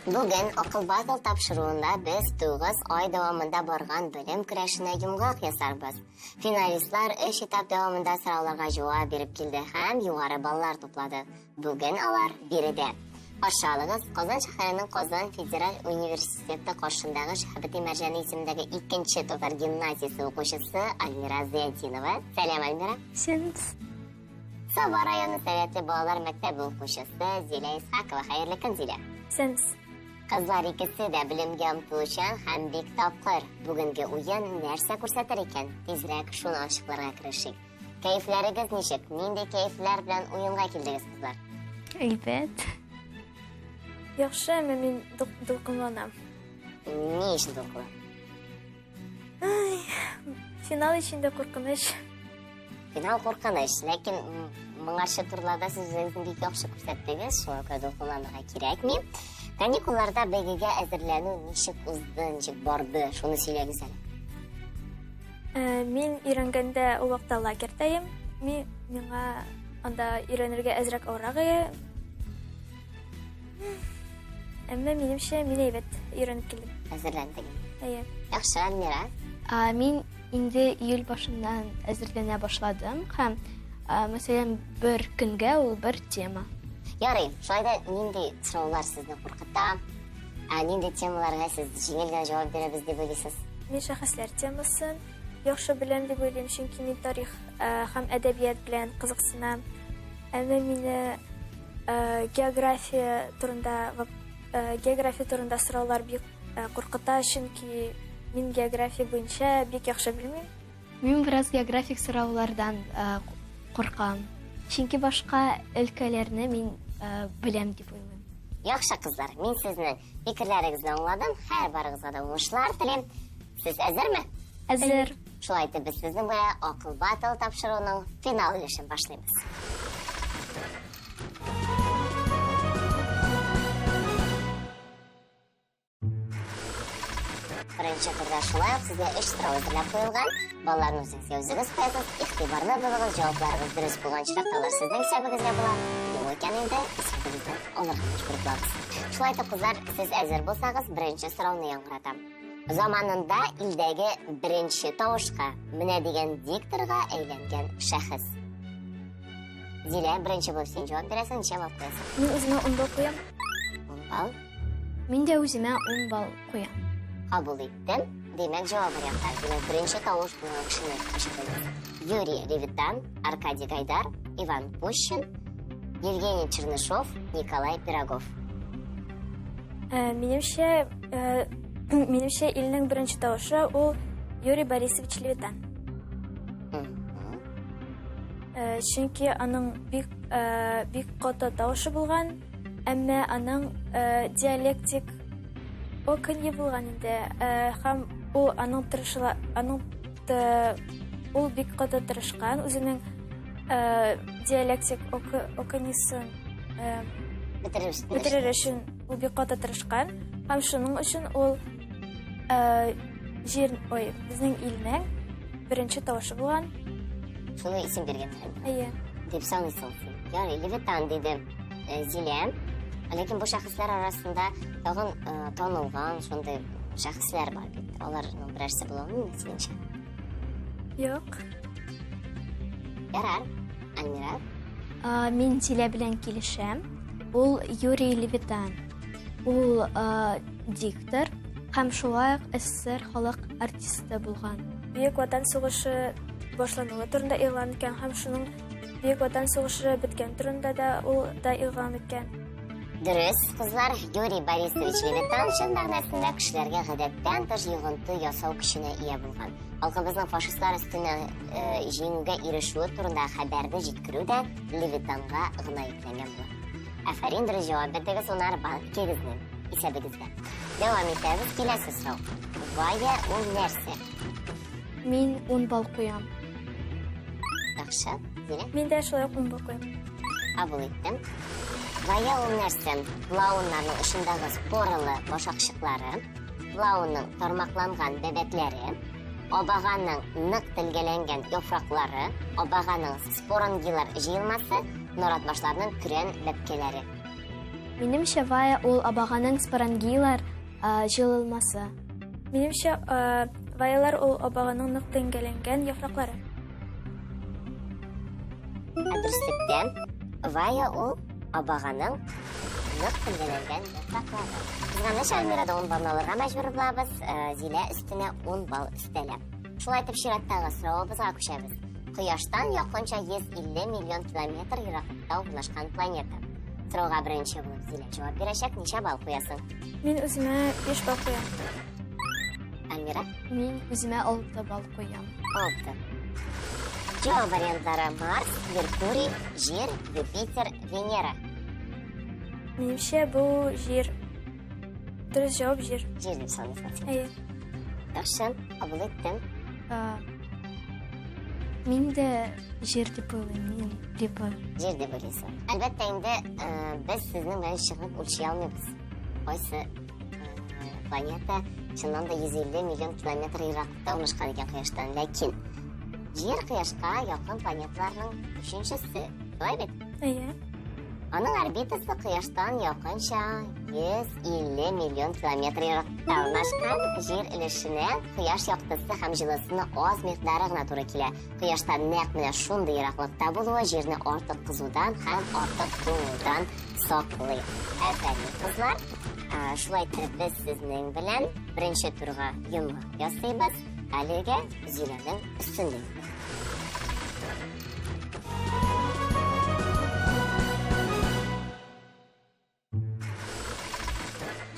Бүген Акыл Батл тапшыруында без 9 ай дәвамында барган белем көрәшенә йомгак ясарбыз. Финалистлар өч этап дәвамында сорауларга җавап биреп килде һәм югары баллар туплады. Бүген алар биредә. Каршы алыгыз, Казан шәһәренең Казан федераль университеты каршындагы Шәһабетдин Мәрҗани исемендәге икенче татар гимназиясе укучысы Альмира Зыятдинова. Сәлам, Альмира. Сәлам. Саба районы Сәләтле балалар мәктәбе укучысы Зилә Исхакова. Хәерле көн, Зилә. Сәлам. Кызлар икесе дә белемгә омтылучан һәм бик тапкыр. Бүгенге уен нәрсә күрсәтер икән? Тизрәк шуны ачыкларга керешик. Кәефләрегез ничек? Нинди кәефләр белән уенга килдегез, кызлар? Әйбәт. Яхшы, әмма мин дулкынланам. Ни өчен дулкынлан? Ай, финал өчен дә куркыныч. Финал куркыныч, ләкин моңарчы турларда сез үзегезне бик яхшы күрсәттегез, шуңа күрә дулкынланырга кирәкми. Каникулларда бәйгегә әзерләнү ничек узды, ничек барды, шуны сөйләгез әле. Э, мин өйрәнгәндә ул вакытта лагерьдәем. Мин миңа анда өйрәнергә әзрәк авыррак иде. Әмма минемчә, мин әйбәт өйрәнеп килдем. Әзерләндең. Әйе. Яхшы, Альмира. Мин инде июль башыннан әзерләнә башладым һәм, мәсәлән, бер көнгә ул бер тема. Ярый, шулай да нинди сораулар сезне куркыта? Ә нинди темаларга сез җиңел генә җавап бирәбез дип уйлыйсыз? Мин шәхесләр темасын яхшы беләм дип уйлыйм, чөнки мин тарих һәм әдәбият белән кызыксынам. Әмма мине география турында география турында сораулар бик куркыта, чөнки мин география буенча бик яхшы белмим. Мин бераз географик сораулардан куркам. Чөнки башка өлкәләрне мин беләм дип уйлыйм. Яхшы, кызлар, мин сезнең фикерләрегезне аңладым. Һәр барыгызга да уңышлар телим. Сез әзерме? Әзер. Шулай итеп, без сезнең белән Акыл Батл тапшыруының финал өлешен башлыйбыз. Беренче турда шулай ук сезгә өч сорау әзерләп куелган. Балларны үзегезгә үзегез куясыз. Игътибарлы булыгыз, җавапларыгыз дөрес булган очракта алар сезнең исәбегезгә була. Юк икән инде, исәбегездән алырга мәҗбүр булабыз. Шулай итеп, кызлар, сез әзер булсагыз, беренче сорауны яңгыратам. Заманында илдәге беренче тавышка, менә дигән дикторга әйләнгән шәхес. Зилә, беренче булып син җавап бирәсең, ничә балл куясың? Мин үземә 10 балл куям. 10 балл. Мин дә үземә 10 балл куям. Кабул иттем. Димәк, җавабы якта. Димәк, беренче тавыш булган кешене ачыклыйбыз. Юрий Левитан, Аркадий Гайдар, Иван Пущин, Евгений Чернышов, Николай Пирогов. Э, минемчә, э, минемчә илнең беренче тавышы ул Юрий Борисович Левитан. Э, чөнки аның бик бик каты тавышы булган, әмма аның диалектик оконье булган инде. Һәм ул аның тырышыла, аның ул бик каты тырышкан үзенең диалектик оконисын бетерер өчен ул бик каты тырышкан һәм шуның өчен ул җир ой безнең илнең беренче тавышы булган. Шуны исем биргәннәр. Әйе. Дип саныйсың син. Ярый, Левитан диде Зилә. Ләкин бу шәхесләр арасында тагын танылган шундый шәхесләр бар бит. Аларның берәрсе була алмыймы синеңчә? Юк. Ярар. Альмира? Мин Зилә белән килешәм. Ул Юрий Левитан. Ул диктор һәм шулай ук СССР халык артисты булган. Бөек Ватан сугышы башлануы турында игълан иткән һәм шуның Бөек Ватан сугышы беткән турында да ул да игълан иткән. Дөрес, кызлар, Юрий Борисович Левитан чын мәгънәсендә кешеләргә гадәттән тыш йогынты ясау көченә ия булган. Халкыбызның фашистлар өстенә э, җиңүгә ирешүе турында хәбәрне җиткерү дә Левитанга гына йөкләнгән була. Афәрин, дөрес җавап бирдегез, унар балл икегезнең исәбегездә. Дәвам итәбез, киләсе сорау. Вая ул нәрсә? Мин 10 балл куям. Яхшы, Зилә. Мин дә шулай ук 10 балл куям. Кабул иттем. Вая ул нәрсә? Плауннарның очындагы споралы башакчыклары, плаунның тармакланган бәбәкләре, абаганың нык телгәләнгән яфраклары, абаганың спорангилар җыелмасы, наратбашларның көрән бәбкәләре. Минемчә, вая ул абаганың спорангийлар җылылмасы. Минемчә, ваялар ул абаганың нык тәңгәләнгән яфраклары. Ә дөреслектә, вая ул абаганың нык тәңгәләнгән яфраклары. Кызганыч, Альмирада 10 баллны алырга мәҗбүр булабыз, Зилә өстенә 10 балл өстәлә. Шулай итеп, чираттагы соравыбызга күчәбез. Кояштан якынча 150 миллион километр ераклыкта урнашкан планета. Сорауга беренче булып Зилә җавап бирәчәк. Ничә балл куясың? Мин үземә 5 балл куям. Альмира? Мин үземә 6 балл куям. 6. Җавап вариантлары Марс, Меркурий, Җир, Юпитер, Венера. Минемчә, бу Җир. Дөрес җавап Җир. Җир дип саныйсың. Әйе. Яхшы, кабул иттем. Мин дә Җир дип уйлыйм, мин дип. Җир дип уйлыйсың. Әлбәттә инде, без сезнең белән чыгып үлчи алмыйбыз. Кайсы планета чыннан да 150 миллион километр ераклыкта урнашкан икән Кояштан. Ләкин Җир Кояшка якын планеталарның өченчесе. Шулай бит? Әйе. Аның орбитасы Кояштан якынча 150 миллион километр ераклыкта урнашкан. Җир өлешенә Кояш яктысы һәм җылысының аз микъдары гына туры килә. Кояштан нәкъ менә шундый ераклыкта булуы Җирне артык кызудан һәм артык туңудан саклый. Афәрин, кызлар. Шулай итеп, без сезнең белән беренче турга йомгак ясыйбыз. Әлегә Зиләнең өстенлеге.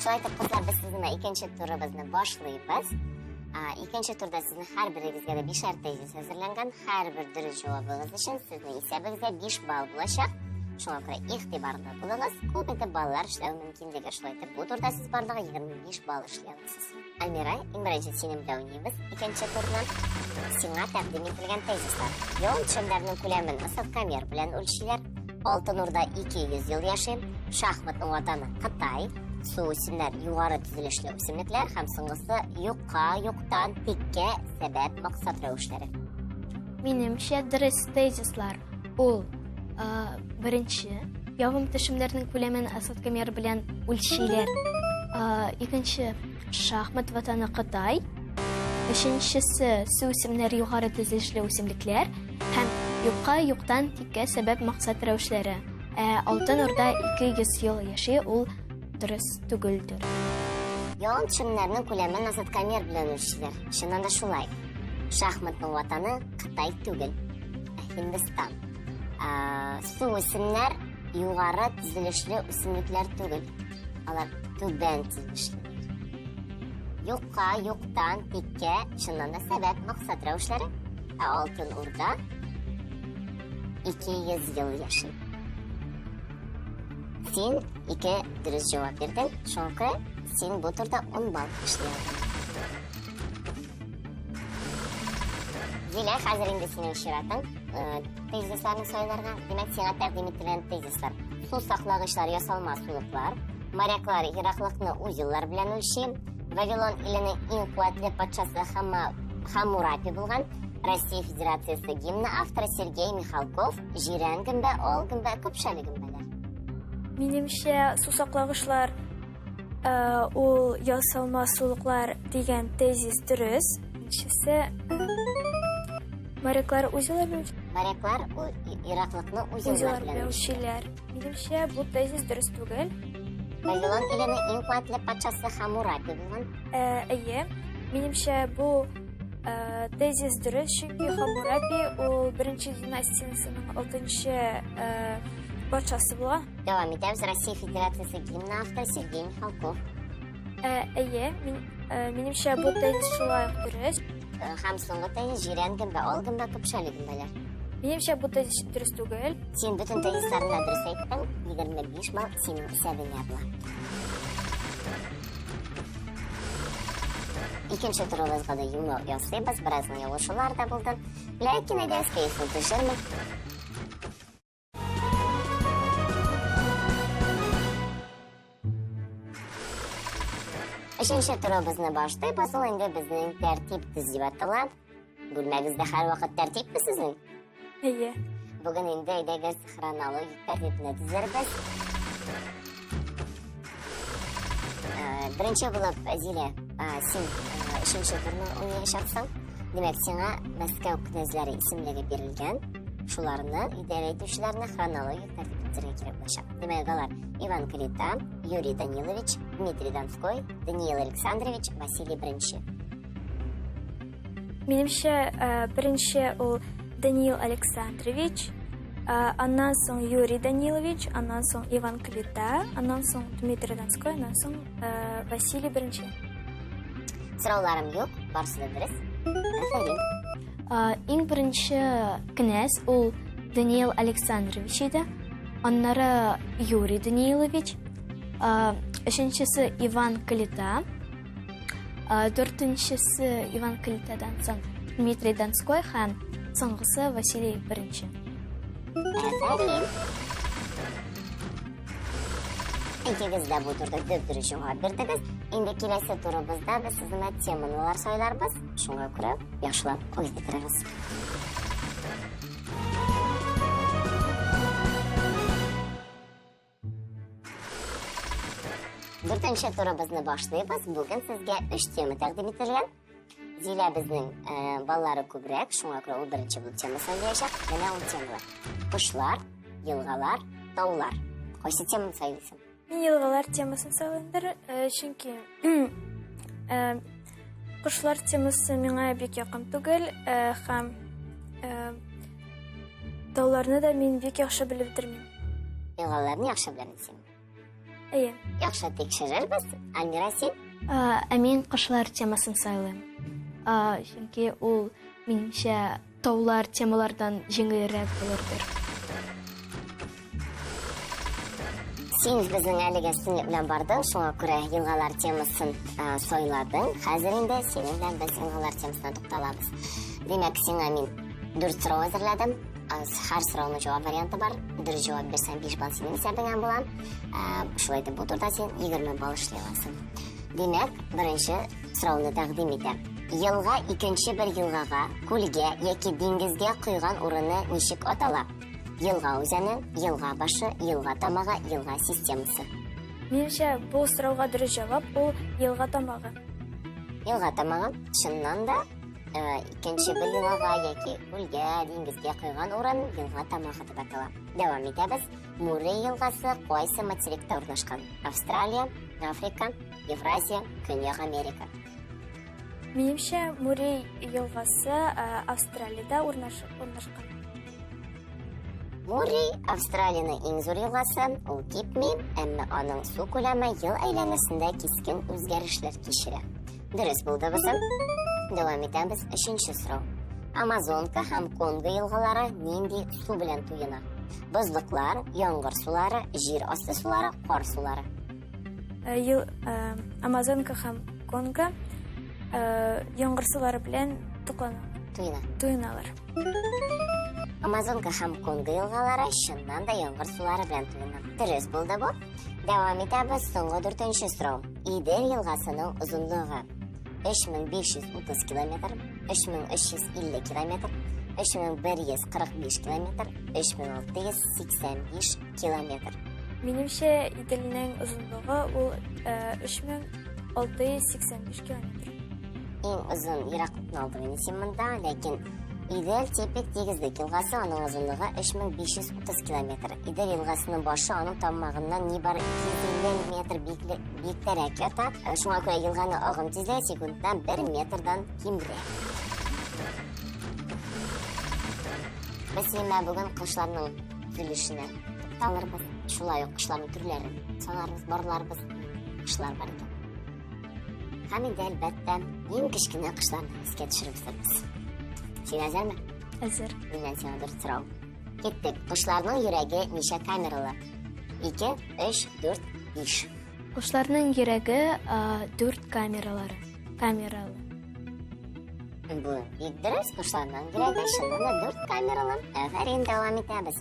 Шулай итеп, кызлар, без сезнең белән икенче турыбызны башлыйбыз. Икенче турда сезнең һәрберегезгә дә бишәр тезис әзерләнгән. Һәрбер дөрес җавабыгыз өчен сезнең исәбегездә 5 балл булачак. Шуңа күрә игътибарлы булыгыз. Күп итеп баллар эшләү мөмкинлеге. Шулай итеп, бу турда сез барлыгы 25 балл эшли аласыз. Альмира, иң беренче синең белән уйныйбыз. Икенче турны сиңа тәкъдим ителгән тезислар. Явым төшемнәрнең күләмен высокомер белән үлчиләр. Алтын Урда 200 ел яши. Шахматның ватаны Кытай. Су үсемнәр югары төзелешле үсемлекләр һәм соңгысы юкка, юктан, тиккә, сәбәп, максат рәвешләре. Минемчә, дөрес тезислар ул беренче явым төшемнәрнең күләмен осадкомер белән үлчиләр. Икенче шахмат ватаны Кытай. Өченчесе су үсемнәр югары төзелешле үсемлекләр һәм юкка, юктан, тиккә, сәбәп, максат рәвешләре. Ә Алтын Урда 200 ел яши, ул дөрес түгелдер. Явым төшемнәрнең күләмен осадкомер белән үлчиләр. Чыннан да шулай. Шахматның ватаны Кытай түгел, ә Һиндстан. Су үсемнәр югары төзелешле үсемлекләр түгел. Алар түбән төзелешле. Юкка, юктан, тиккә, чыннан да сәбәп, максат рәвешләре. Ә Алтын Урда 200 ел яши. Син ике дөрес җавап бирдең, шуңа күрә син бу турда 10 балл эшли алдың. Зилә, хәзер инде синең чиратың. Тезисларны сайларга. Димәк, сиңа тәкъдим ителгән тезислар. Су саклагычлар ясалма сулыклар. Моряклар ераклыкны узеллар белән үлчи. Вавилон иленең иң куәтле патшасы Хаммурапи булган. Россия Федерациясе гимны авторы Сергей Михалков. Җирән гөмбә, ал гөмбә, көпшәле гөмбәләр. Минемчә, су саклагычлар ул ясалма сулыклар дигән тезис дөрес. Икенчесе, моряклар узеллар белән Моряклар ераклыкны узеллар белән үлчиләр. Минемчә, бу тезис дөрес түгел. Вавилон иленең иң куәтле патшасы Хаммурапи булган. Әйе, минемчә, бу тезис дөрес, чөнки Хаммурапи ул беренче династиясенең алтынчы патшасы булган. Дәвам итәбез. Россия Федерациясе гимны авторы Сергей Михалков. Әйе, минемчә, бу тезис шулай ук дөрес. Һәм соңгы тезис җирән гөмбә, ал гөмбә, көпшәле гөмбәләр. Минемчә, бу тезис дөрес түгел. Син бөтен тезисларны да дөрес әйттең. 25 балл синең исәбеңә була. Икенче турыбызга да йомгак ясыйбыз. Бераз гына ялгышулар да булды. Ләкин әйдәгез кәефне төшермик. Өченче турыбызны башлыйбыз. Ул инде безнең тәртип төз дип атала. Бүлмәгездә һәрвакыт тәртипме сезнең? Әйе. Бүген инде әйдәгез хронологик тәртипне төзербез. Беренче булып, Зилә, син өченче турны уйнаячаксың. Димәк, сиңа Мәскәү князьләре исемлеге бирелгән. Шуларны идарә итүчеләрне хронологик тәртиптә тезергә кирәк булачак. Димәк, алар Иван Калита, Юрий Данилович, Дмитрий Донской, Даниил Александрович, Василий I. Минемчә, беренче ул Даниил Александрович, аннан соң Юрий Данилович, аннан соң Иван Калита, аннан соң Дмитрий Донской, аннан соң Василий I. Сорауларым юк, барысы да дөрес. Афәрин. Иң беренче князь ул Даниил Александрович иде. Аннары Юрий Даниилович, өченчесе Иван Калита, дүртенчесе Иван Калитадан соң Дмитрий Донской һәм соңгысы Василий I. Афәрин. Икегез дә бу турда дөп-дөрес җавап бирдегез. Инде киләсе турыбызда без сезнең белән темалар сайларбыз. Шуңа күрә яхшылап уйлап бетерегез. Дүртенче турыбызны башлыйбыз. Бүген сезгә өч тема тәкъдим ителгән. Зилә безнең баллары күбрәк, шуңа күрә ул беренче булып тема сайлаячак. Менә ул темалар. Кошлар, елгалар, таулар. Кайсы теманы сайлыйсың? Мин елгалар темасын сайлыймдыр, чөнки кошлар темасы миңа бик якын түгел, һәм тауларны да мин бик яхшы белеп бетермим. Елгаларны яхшы беләм син. Әйе. Яхшы тикшерербез. Альмира, син? Ә мин кошлар темасын сайлыйм. Чөнки ул минемчә таулар темалардан җиңелрәк булырдыр. Син безнең әлегә өстенлек белән бардың, шуңа күрә елгалар темасын сайладың. Хәзер инде синең белән без елгалар темасына тукталабыз. Димәк, сиңа мин 4 сорау әзерләдем. Һәр сорауның җавап варианты бар. Дөрес җавап бирсәң 5 балл синең исәбеңә була. Шулай итеп бу турда син 20 балл эшли аласың. Димәк, беренче сорауны тәкъдим итәм. Елга икенче бер елгага, күлгә яки диңгезгә койган урыны ничек атала? Елга үзәне, елга башы, елга тамагы, елга системасы. Минемчә, бу сорауга дөрес җавап ул елга тамагы. Елга тамагы, чыннан да, икенче бер елгага яки күлгә, диңгезгә койган урын елга тамагы дип атала. Дәвам итәбез. Муррей елгасы кайсы материкта урнашкан? Австралия, Африка, Евразия, Көньяк Америка. Минемчә, Муррей елгасы Австралиядә урнашкан. Муррей Австралиянең иң зур елгасы, ул кипми, әмма аның су күләме ел әйләнәсендә кискен үзгәрешләр кичерә. Дөрес булды бусы. Дәвам итәбез. Өченче сорау. Амазонка һәм Конго елгалары нинди су белән туена? Бозлыклар, яңгыр сулары, җир асты сулары, кар сулары. Амазонка һәм Конго яңгыр сулары белән туклана. Туена. Туеналар. Амазонка һәм Конго елгалары чыннан да яңгыр сулары белән туена. Дөрес булды бу. Дәвам итәбез. Соңгы дүртенче сорау. Идел елгасының озынлыгы 3530 километр, 3350 километр, 3145 километр, 3685 километр. Минемчә, Иделнең озынлыгы ул 3685 километр. Иң озын ераклыкны алдым инде син монда, ләкин Идел типик тигезлек елгасы, аның озынлыгы 3530 километр. Идел елгасының башы аның тамагыннан нибары 250 метр биектәрәк ята. Шуңа күрә елганың агым тизлеге секундта 1 метрдан кимрәк. Без синең бүген кошларның төзелешенә тукталырбыз. Шулай ук кошларның төрләрен санарбыз, барларбыз. Кошлар бар икән. Һәм инде, әлбәттә, иң кечкенә кошларны искә төшереп үтәрбез. Син әзерме? Әзер. Миннән сиңа бер сорау. Киттек. Кошларның йөрәге ничә камералы? 2, 3, 4, 5. Кошларның йөрәге 4 камералары. Камералы. Бу бик дөрес. Кошларның йөрәге чыннан да 4 камералы. Афәрин, дәвам итәбез.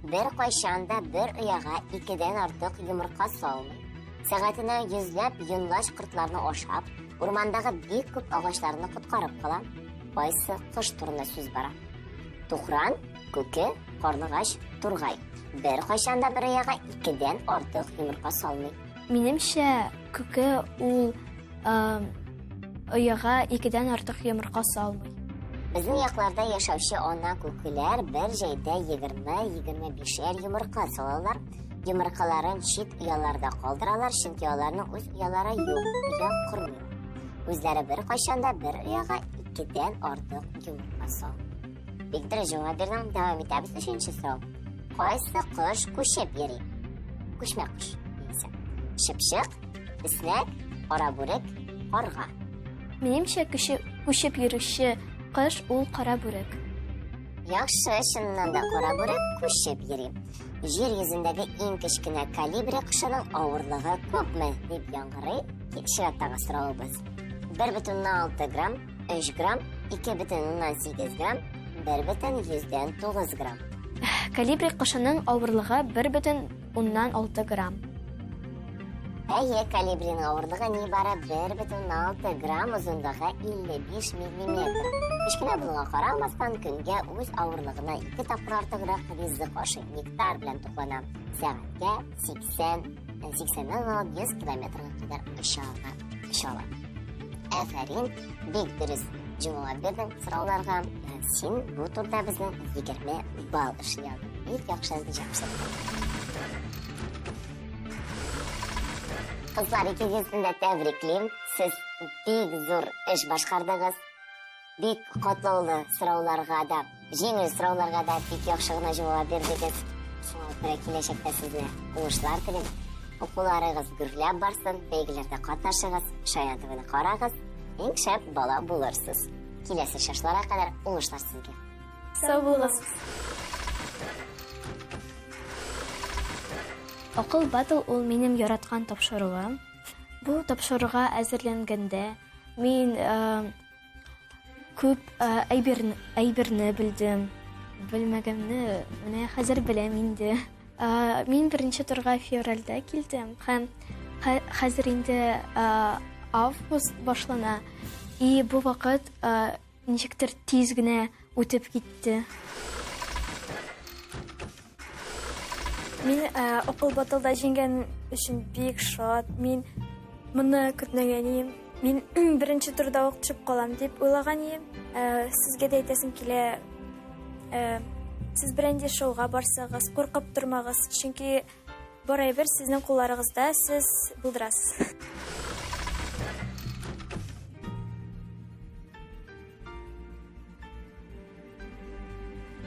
Бер кайчан да бер ояга 2дән артык йомырка салмый. Сәгатенә йөзләп йонлач кортларны ашап, урмандагы бик күп агачларны коткарып кала. Кайсы кош турында сүз бара? Тухран, күке, карлыгач, тургай. Бер кайчан да бер ояга 2дән артык йомырка салмый. Минемчә, күке ул ояга икедән артык йомырка салмый. Безнең якларда яшәүче ана күкеләр бер җәйдә 20-25 йомырка салалар. Йомыркаларын чит ояларда калдыралар, чөнки аларның үз оялары юк, оя кормый. Үзләре бер кайчан да бер ояга икедән артык йомырка салмый. Бик дөрес җавап бирдең. Дәвам итәбез. Өченче сорау. Кайсы кош күчеп йөри? Күчмә кош. Югыйсә. Чыпчык, песнәк, кара бүрек, карга. Минемчә, күчеп йөрүче кош ул кара бүрек. Яхшы, чыннан да кара бүрек күчеп йөри. Җир йөзендәге иң кечкенә колибри кошының авырлыгы күпме? дип яңгырый чираттагы соравыбыз. 1,6 грамм, 3 грамм, 2,8 грамм, 1,9 грамм. Колибри кошының авырлыгы 1,6 грамм. Әйе, колибриның авырлыгы нибары 1,6 грамм, озынлыгы 55 миллиметр. Кечкенә булуга карамастан, көнгә үз авырлыгына ике тапкыр артыграк ризык ашый, нектар белән туклана. Сәгатькә 80, 80-нән алып 100 километрга кадәр оча ала. Оча ала. Афәрин, бик дөрес җавап бирдең сорауларга. Син бу турда безнең 20 балл эшли алдың. Бик яхшы нәтиҗә күрсәттең. Кызлар, икегезне дә тәбриклим. Сез бик зур эш башкардыгыз. Бик катлаулы сорауларга да, җиңел сорауларга да бик яхшы гына җавап бирдегез. Шуңа күрә киләчәктә сезне уңышлар телим. Укуларыгыз гөрләп барсын, бәйгеләрдә катнашыгыз, Шаян ТВны карагыз, иң шәп бала булырсыз. Киләсе чашларга кадәр уңышлар сезгә. Сау булыгыз. Акыл батл ул минем яраткан тапшыруым. Бу тапшыруга әзерләнгәндә мин э, күп э, әйберне, әйберне белдем. Белмәгәнне менә хәзер беләм инде. Э, мин беренче турга февральдә килдем һәм хәзер инде август башлана. И бу вакыт Ничектер тиз генә үтеп китте. Мин Акыл батылда җиңгән өчен бик шат. Мин моны көтмәгән идем. Мин беренче турда ук төшеп калам дип уйлаган идем. Сезгә дә әйтәсем килә, сез берәнди шоуга барсагыз, куркып тормагыз, чөнки бар әйбер сезнең кулларыгызда, сез булдырасыз.